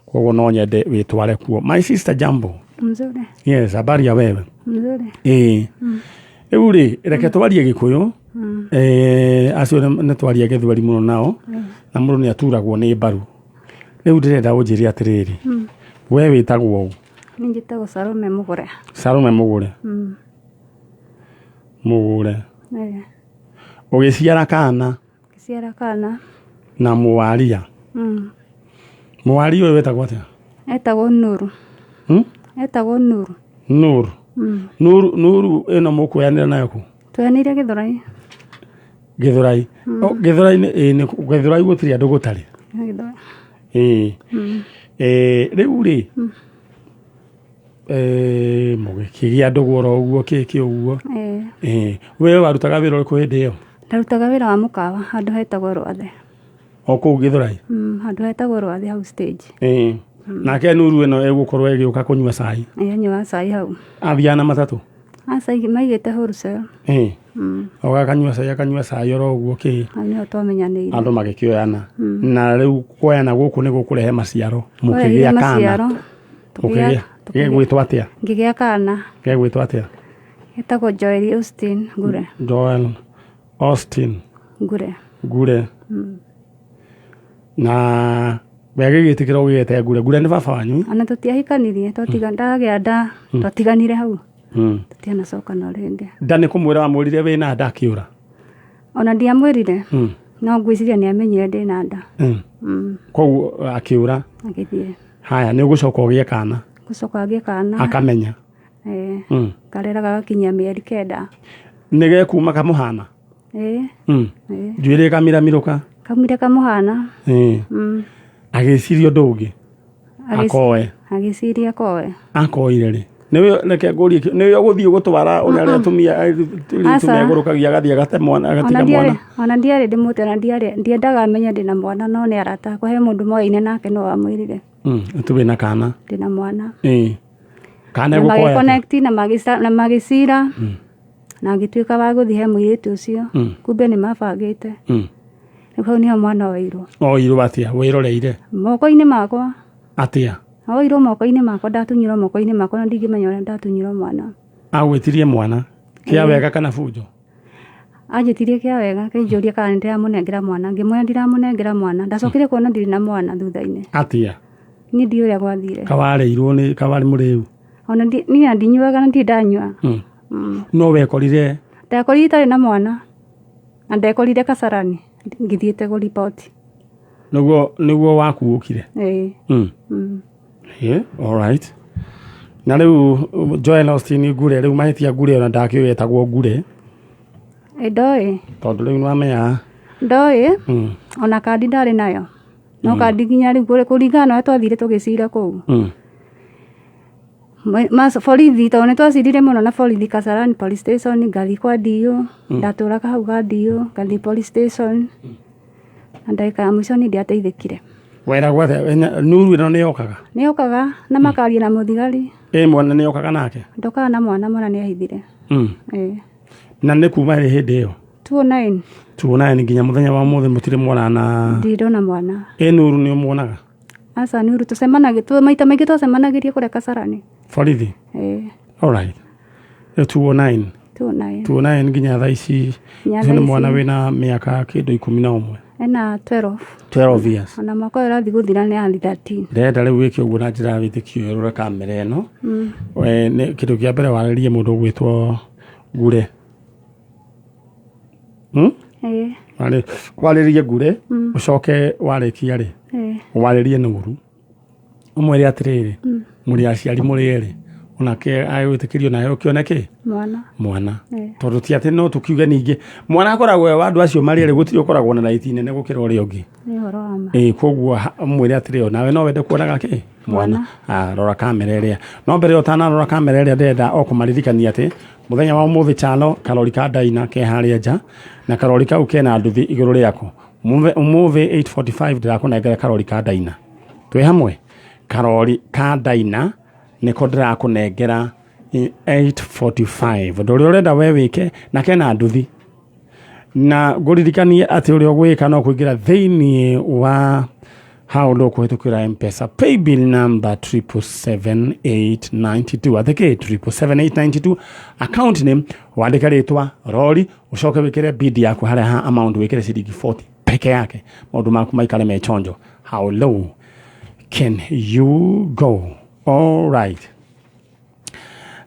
koguo no nyende wĩtware kuo. My sister, jambo. Mzuri. Yes, habari ya wewe? Mzuri. Ĩĩ, rĩu rĩ, reke twarie Gĩkũyũ. Acio nĩ twaria Gĩthweri mũno nao, na mũndũ nĩ aturagwo nĩ mbaru. Rĩu ndĩrenda ũnjĩre atĩrĩrĩ, we wĩtagwo ũ? Niĩ njĩtagwo Salome Mũgũre. Salome Mũgũre. Mũgũre. Ũgĩciara kana? Ngĩciara kana. Na mũwaria. Mũwaria ũyũ wĩtagwo atĩa? Etagwo Nuru. Hmm? Etagwo Nuru. Nuru. Nuru, Nuru ĩno mũkuoyanĩra nayo kũ? Twoyanĩire Gĩthũrai. Gĩthũrai. Oh, Gĩthũrai nĩ ĩĩ, Gĩthũrai gũtirĩ andũ gũtarĩ. Gĩthũrai. Ĩĩ. Rĩu rĩ, mũgĩkĩgĩa ndũgũ oro ũguo kĩkĩ ũguo? Eh. Ĩĩ, we warutaga wĩra ũrĩkũ hĩndĩ ĩyo? Ndarutaga wĩra wa mũkawa handũ hetagwo Rwathe. O kũu Gĩthũrai? Handũ hetagwo Rwathe hau stage. Ĩĩ, nake Nuru ĩno ĩgũkorwo ĩgĩũka kũnyua cai? Ĩnyuaga cai hau. Athiaga na matatũ? Aca, maigĩte wholesale. Ĩĩ, oga akanyua cai, akanyua cai oro ũguo kĩ. Hau nĩho twamenyanĩire. Andũ magĩkĩoyana, na rĩu kuoyana gũkũ nĩ gũkũrehe maciaro. Kũrehire Mũkĩgĩa kana. maciaro. Mũkĩgĩa gegwĩtwo atĩa? Ngĩgĩa kana. Gegwĩtwo atĩa? Etagwo Joel Austin Ngure. Joel Austin Ngure. Ngure. Na we agĩgĩtĩkĩra ũgĩgete Ngure? Ngure nĩ baba wanyu? Ona tũtiahikanirie, twatiga ndagĩa nda, twatiganire hau. Tũtianacokana rĩngĩ. Nda nĩ kũmwĩra wamwĩrire wĩna nda akĩũra? Ona ndiamwĩrire. No ngwĩciria nĩ amenyire ndĩna nda. Koguo akĩũra. Agĩthiĩ. Haya, nĩ ũgũcoka ũgĩe kana. Gũcoka ngĩe kana. Akamenya. Eh. Karera gagakinyia mĩeri 9. Nĩ gekuma kamũhana? Ĩĩ. Ĩĩ. Njuĩrĩ ĩkamiramirũka? Kaumire kamũhana. Ĩĩ. Agĩciria ũndũ ũngĩ? Akoe? Agĩciria akoe. Akoire rĩ? Nĩwe, reke ngũrie, nĩwe ũgũthiĩ gũtwara ũrĩa arĩa atumia airĩtu Aca. megũrũkagia, agathiĩ agate mwana, Ona agatiga ndiarĩ mwana? Ona ndiarĩ ndĩmũte, ona ndiarĩ ndiendaga amenye ndĩna mwana, no nĩ arata akwa, he mũndũ moyaine nake no wamwĩrire. Atĩ wĩna kana. Ndĩna mwana. Ĩĩ, kana Na egũkoya atĩa? magĩconnect na magĩcira na ngĩtuĩka wa gũthiĩ he mũirĩtu ũcio. Kumbe nĩ mabangĩte. Rĩu hau nĩho mwana oirwo. Oirwo atĩa wĩroreire? Moko-inĩ makwa. Atĩa? Oirwo moko-inĩ makwa, ndatunyirwo moko-inĩ makwa, na ndingĩmenya ũrĩa ndatunyirwo mwana. Agwĩtirie mwana kĩa wega kana bunjo? Anjĩtirie kĩa wega, akĩnjũria kana nĩ ndĩramũnengera mwana, ngĩmwĩra ndiramũnengera mwana. Ndacokire kuona ndirĩ na mwana thutha-inĩ. Atĩa? Niĩ ndiũĩ ũrĩa gwathire. Kawarĩirwo nĩ kawarĩ mũrĩu? Ona niĩ ndinyuaga na ndirĩ ndanyua. No wekorire? Ndekorire itarĩ na mwana na ndekorire Kasarani ngĩthiĩte kũriboti. Nĩguo wakuũkire? Ĩĩ. Yeah, all right. Na rĩu Joel Austin Ngure, rĩu mahĩtia Ngure ona ndakĩũĩ etagwo Ngure. Ĩ, ndoĩ. Tondũ rĩu nĩwamenya. Ndoĩ. Ona kandi ndarĩ nayo, no kandi nginya rĩu kũringana na ũrĩa twathire tũgĩcira kũu. Borithi, tondũ nĩ twacirire mũno na borithi Kasarani police station, ngathiĩ kwa DO, ndatũraga hau ga DO, ngathiĩ police station, na ndagĩka ya mũico niĩ ndiateithĩkire. Weragwo atĩa? Nuru ĩno nĩ yokaga? Nĩ yokaga na makaria na mũthigari. Ĩ mwana nĩ yokaga nake? Ndokaga na mwana, mwana nĩ ahithire. Ĩĩ. Na nĩ kuma rĩ hĩndĩ ĩyo? 29. 29 nginya muthenya wa muthi mutire mwarana. Ndirona mwana. Ĩ Nuru nĩ ũmuonaga? Aca, Nuru tũcemanagia maita maingĩ twacemanagĩria kũrĩa Kasarani. Borithi? Ĩĩ. Alright. Rĩu 209. 29. 209 nginya thaa ici. Nginya Ũcio nĩ thaa mwana ici. wĩna mĩaka kĩndũ 11. Ena 12. 12 years. Ona mwaka ũyũ ũrathiĩ gũthira nĩ athi 13. Ndĩrenda rĩu wĩke ũguo na njĩra ya wĩtĩkio, ũrore kamera ĩno. We, nĩ kĩndũ kĩa mbere warĩrie mũndũ ũgwĩtwo Ngure. Hmm? Ĩĩ. Warĩrie Ngure, ũcoke warĩkia rĩ, warĩrie Nuru. Ũmwĩre atĩrĩrĩ, mũrĩ aciari mũrĩ erĩ, onake agwĩtĩkĩrio nawe ũkĩone kĩ? Mwana. Mwana. Ĩĩ. Tondũ ti atĩ no tũkiuge ningĩ mwana akoragwo e wa andũ acio marĩ erĩ, gũtirĩ ũkoragwo na right nene gũkĩra ũrĩa ũngĩ. Nĩ ũhoro wa ma. Ĩĩ, koguo mwĩre atĩrĩ, onawe no wende kuonaga kĩ? Mwana. Ah, rora kamera ĩrĩa. No mbere ũtanarora kamera ĩrĩa, ndĩrenda o kũmaririkania atĩ mũthenya wa ũmũthĩ Chalo karori ka Daina ke harĩa nja, na karori kau kena nduthi igũrũ rĩako. Ũmũthĩ 8:45 ndĩrakũnengera karori ka Daina. Twĩ hamwe? Karori ka Daina nĩko ndĩrakũnengera 8:45. Ũndũ ũrĩa ũrenda we wĩke na kena nduthi, na ngũririkanie atĩ ũrĩa ũgwĩka no kũingĩra thĩinĩ wa hau ndũkũhĩtũkĩra Mpesa paybill number 777892, atĩ kĩ? 777892. Account name wandĩke rĩtwa rori, ũcoke wĩkĩre bid yaku harĩa ha amount wĩkĩre ciringi 40 peke yake, maũndũ maku maikare me chonjo. How low can you go? All right.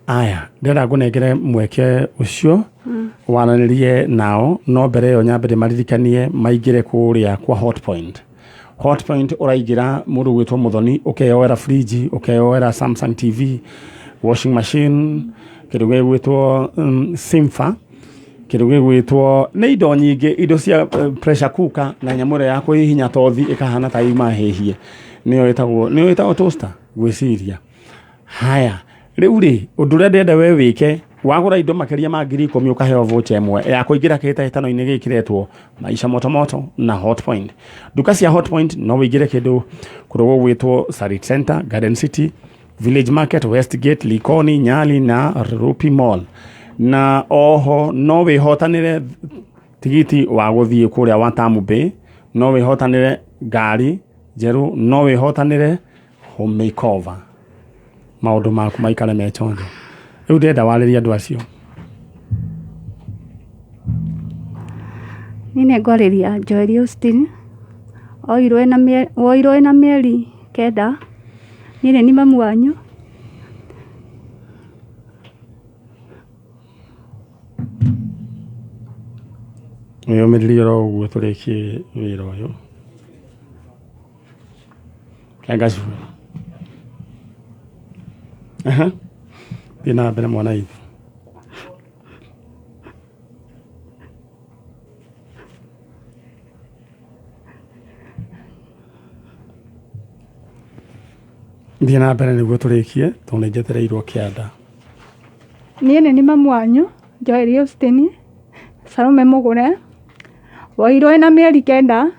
Aya, ndĩrenda ngũnengere mweke ũcio waranĩrie nao, no mbere ĩyo nyambe ndĩmaririkanie maingĩre kũrĩa kwa Hotpoint. Hotpoint ũraingĩra mũndũ gwĩtwo Mũthoni, ũkeyoera fridge, ũkeyoera Samsung TV, washing machine, kĩndũ gĩgwĩtwo Simfa, kĩndũ gĩgwĩtwo nĩ indo nyingĩ, indo cia pressure cooker na nyamũ ĩrĩa ya kũhihinya tothi ĩkahana ta yuma hĩhie, nĩyo ĩtagwo toaster ngwĩciria. Haya, rĩu rĩ, ũndũ ũrĩa ndĩrenda we wĩke, wagũra indo makĩria ma 10,000 ũkaheo voucher ĩmwe ya kũingĩra kĩhĩtahĩtano-inĩ gĩkĩ kĩretwo Maisha Motomoto na Hotpoint. Nduka cia Hotpoint no wĩingĩre kĩndũ kũndũ gũgwĩtwo Sarit Center, Garden City, Village Market, Westgate, Likoni, Nyali na Rupi Mall. Na oho no wĩhotanĩre tigiti wa gũthiĩ kũrĩa Watamu Bay, no wĩhotanĩre ngari njerũ, no wĩhotanĩre home makeover, maũndũ maku maikare me chonjo. Rĩu ndĩrenda warĩrie andũ acio. Niĩ nĩ ngwarĩria Joel Austin, woirwo ĩna mĩeri 9. Niĩ nĩ niĩ mamu wanyu. Wĩyũmĩrĩrie oro ũguo tũrĩkie wĩra ũyũ. Kenga cue. Aha. Thiĩ na mbere, mwana witũ. Thiĩ na mbere nĩguo tũrĩkie, tondũ nĩ njetereirwo kĩanda. Niĩ nĩ niĩ mamu wanyu Joel Austin Salome Mũgũre, woirwo ĩna mĩeri 9.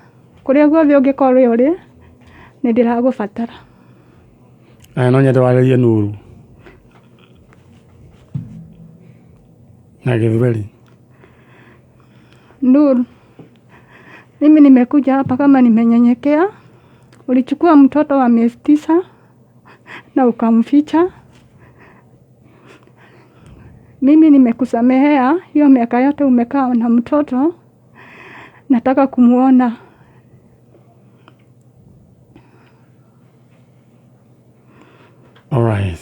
Kũrĩa guothe ũngĩkorwo ũrĩ, nĩ ndĩragũbatara. Aya, no nyende warĩrie Nuru na Gĩthweri. Nuru, mimi nimekuja hapa kama nimenyenyekea. Ulichukua mtoto wa miezi 9 na ukamficha. Mimi nimekusamehea hiyo miaka yote umekaa na mtoto. Nataka kumuona. Alright.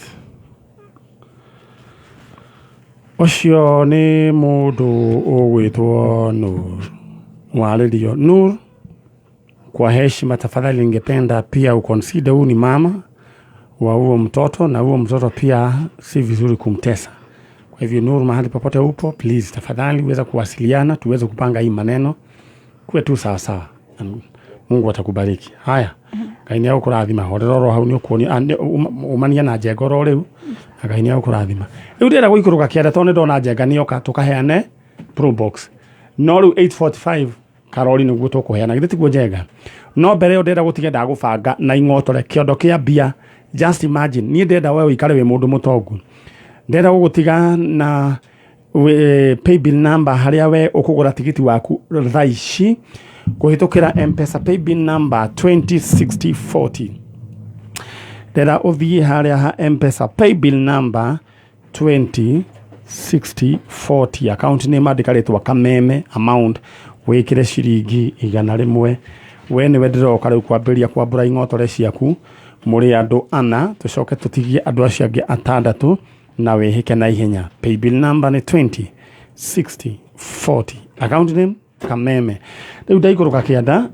Ũcio nĩ mũndũ ũgwĩtwo Nur. Warĩrio Nur, kwa heshima tafadhali, ningependa pia uconsider huyu ni mama wa huo mtoto, na huo mtoto pia si vizuri kumtesa. Kwa hivyo Nur, mahali popote upo, please tafadhali uweza kuwasiliana tuweze kupanga hii maneno kuwe tu sawa sawa. Mungu atakubariki. Haya, Ngai nĩ agũkũrathima. Horera oro hau, nĩ ũkuonio umania na njenga oro rĩu, na Ngai nĩ agũkũrathima. Rĩu ndĩrenda gũikũrũka kĩanda tondũ nĩ ndona njenga nĩoka tũkaheane Probox. No rĩu 8:45 karori nĩguo tũkũheana, githĩ tiguo njenga? No mbere ĩyo ndĩrenda gũtiga ndagũbanga na ing'otore kĩondo kĩa mbia. Just imagine, niĩ ndĩrenda we ũikare wĩ mũndũ mũtongu, ndĩrenda gũgũtiga na Paybill number harĩa we ũkũgũra tigiti waku thaa ici kũhĩtũkĩra Mpesa, paybill number 206040. Ndĩrenda ũthiĩ harĩa ha Mpesa, paybill number 206040, account name andĩka rĩtwa Kameme, amount wĩkĩre ciringi 100. We nĩwe ndĩroka rĩu kwambĩrĩria kwambũra ing'otore ciaku mũrĩ andũ ana, tũcoke tũtigie andũ acio angĩ atandatũ na wĩhĩke na ihenya. Paybill number nĩ 20 60 40, account name Kameme. Rĩu ndaikũrũka kĩanda.